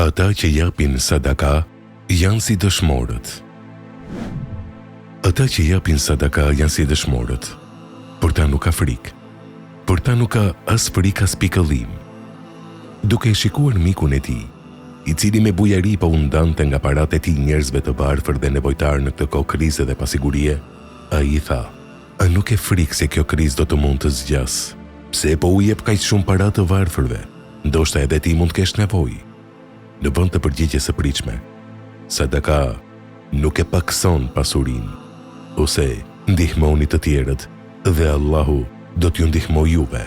Ata që japin sadaka janë si dëshmorët. Ata që japin sadaka janë si dëshmorët. Për ta nuk ka frikë. Për ta nuk ka as frikë as pikëllim. Duke e shikuar mikun e tij, i cili me bujari po u ndante nga paratë e tij njerëzve të varfër dhe nevojtarë në këtë kohë krize dhe pasigurie, ai i tha, A nuk ke frikë se kjo krizë do të mund të zgjasë? Pse po u jep kaq shumë para të varfërve? Ndoshta edhe ti mund të kesh nevojë. Në vend të përgjigjes së pritshme, sadaka nuk e pakëson pasurinë, ose ndihmoni të tjerët dhe Allahu do t'ju ndihmojë juve.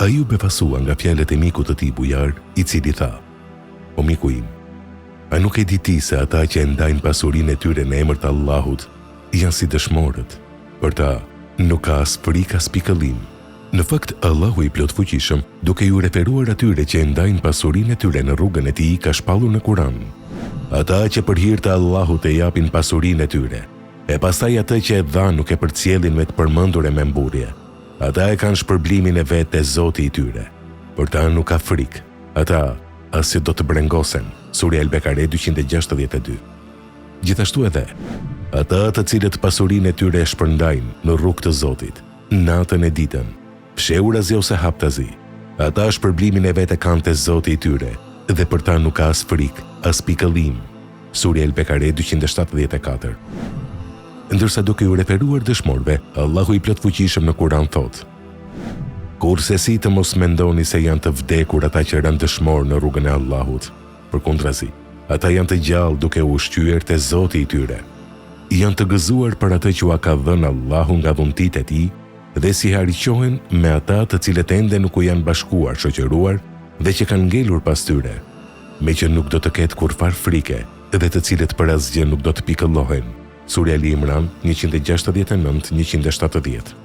Ai u befasua nga fjalët e mikut të tij bujar, i cili tha, O miku im, a nuk e di ti se ata që e ndajnë pasurinë e tyre në emër të Allahut janë si dëshmorët? Për ta nuk ka as frikë as pikëllim. Në fakt, Allahu i Plotfuqishëm, duke iu referuar atyre që e ndajnë pasurinë e tyre në rrugën e Tij, ka shpallur në Kur'an, Ata që për hir të Allahut e japin pasurinë e tyre, e pastaj atë që e dhanë nuk e përcjellin me të përmendur e me mburrje, ata e kanë shpërblimin e vet te Zoti i tyre. Për ta nuk ka frikë, ata as që do të brengosen. Surja El-Bekare 262. Gjithashtu edhe, ata të cilët pasurinë e tyre e shpërndajnë në rrugë të Zotit, natën e ditën, fshehurazi ose haptazi, ata shpërblimin e vet e kanë te Zoti i tyre dhe për ta nuk ka as frikë, as pikëllim. Surja El-Bekare 274. Ndërsa duke iu referuar dëshmorëve, Allahu i Plotfuqishëm në Kur'an thotë, Kurrsesi të mos mendoni se janë të vdekur ata që ranë dëshmorë në rrugën e Allahut. Përkundrazi, ata janë të gjallë duke u ushqyer te Zoti i tyre. Janë të gëzuar për atë që ua ka dhënë Allahu nga dhuntitë e Tij dhe sihariqohen me ata të cilët ende nuk u janë bashkuar, shoqëruar dhe që kanë ngelur pas tyre, meqë nuk do të ketë kurrfarë frike dhe të cilët për asgjë nuk do të pikëllohen. Surja Ali Imran, 169, 170.